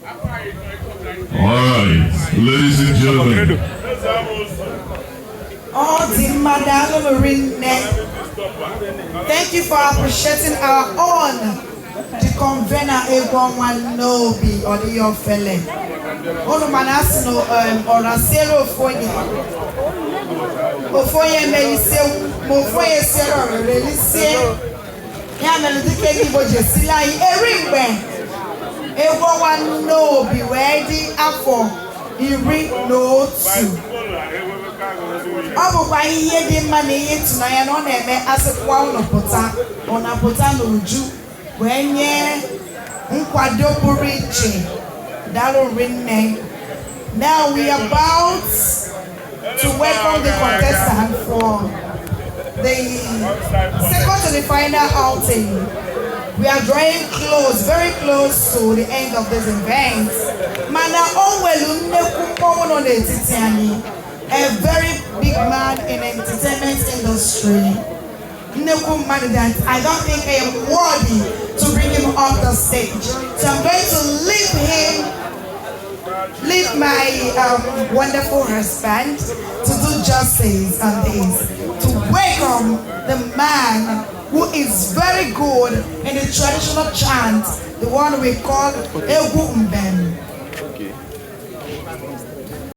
All right, ladies and gentlemen. Ọ dị mma, daalụ rinne. Thank you for appreciating our own, the convener, Egwu Ọnwa Nnobi. Ọ dịghị ofele. Unu mana asị na ọra siere ofu onye, ofu onye emelisie, ma ofu onye siere ọrịrị elisie. Ya mere dịka ndị Igbo ji esili anyị eri mgbe Egwu Ọnwa Nnobi wee dị afọ 11. Ọ bụkwa ihe dị mma na ihe ịtụnanya na ọ na-eme asịkwa ụnụ pụta, ụnụ apụta n'uju wee nye nkwado pụrụ iche. Daalụ rinne. Now we are about to welcome the contestant for the second to the final outing. We are drawing close, very close to the end of this event. Mana o nwere nnekwu mmọnwụ nọ n'etiti anyị, a very big man in entertainment industry. Nnekwu mmadụ that I don't think I am worthy to bring him up the stage. So I'm going to leave him, leave my wonderful husband to do justice on this. To welcome the man who is very good in the traditional chant, the one we call Egwu Mbem.